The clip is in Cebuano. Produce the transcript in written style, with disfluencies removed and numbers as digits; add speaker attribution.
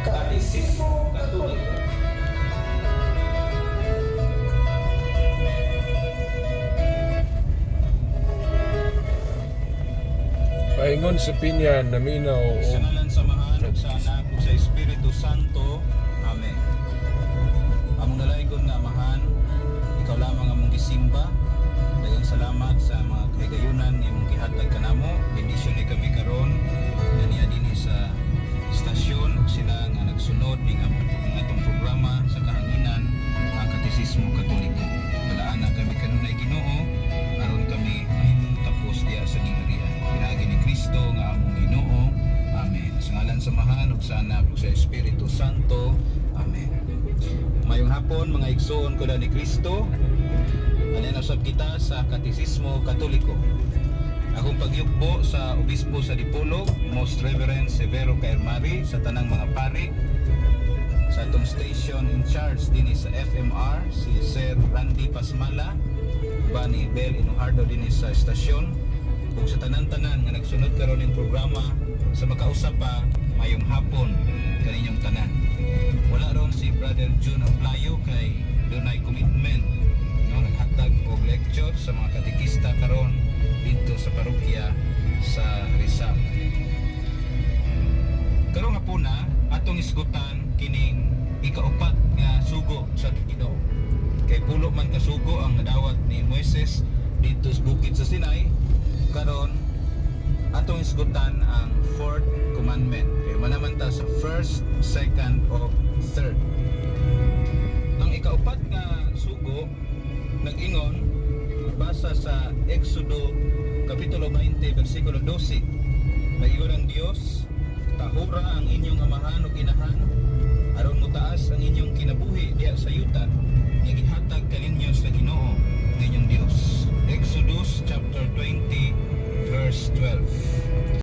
Speaker 1: Katisismo Katoliko.
Speaker 2: Paingon sa Pinya, naminaw
Speaker 3: Sa
Speaker 2: og
Speaker 3: ngalan sa Amahan ug sa Anak ug sa Espiritu Santo. Amen. Among nalaygon nga Amahan, ikaw lamang among gisimba. Daghang salamat sa mga kahigayunan nga imong gihatag kanamo. Bendisyon ni kami karon nga niya dinhi sa istasyon ug sila nga nagsunod ning among ang atong programa sa kahanginan, ang Katisismo Katoliko. Balaan na kami kanunay, Ginoo, aron kami mahimong tapos diya sa gingharian. Pinaagi ni Kristo nga among Ginoo. Amen. Sa ngalan sa Amahan ug sa Anak ug sa Espiritu Santo. Amen. Mayong hapon, mga igsoon ko ni Kristo. Alin usab kita sa Katisismo Katoliko. Akong pagyugbo sa Obispo sa Dipolog, Most Reverend Severo Caermari, sa tanang mga pari, sa atong station in charge dinhi sa FMR, si Sir Randy Pasmala, bani Bel Inuhardo dinhi sa estasyon, ug sa tanan-tanan nga nagsunod karon ning programa sa makausap pa, mayong hapon kaninyong tanan. Wala ron si Brother June Aplayo kay dunay commitment, no, naghatag og lecture sa mga katekista karon didto sa parokya sa Rizal. Karong hapuna, atong isgutan kining ikaupat nga sugo sa Ginoo. Kay pulo man ka sugo ang nadawat ni Moises didto sa bukid sa Sinai. Karon atong isgutan ang fourth commandment. Kay manaman ta sa first, second o third. Ang ikaupat nga sugo nag-ingon basa sa Exodo kapitulo 20 bersikulo 12. Nag-ingon ang Dios, "Tahura ang inyong amahan ug inahan aron motaas ang inyong kinabuhi diha sa yuta nga gihatag kaninyo sa Ginoo nga inyong Dios." Exodus chapter 20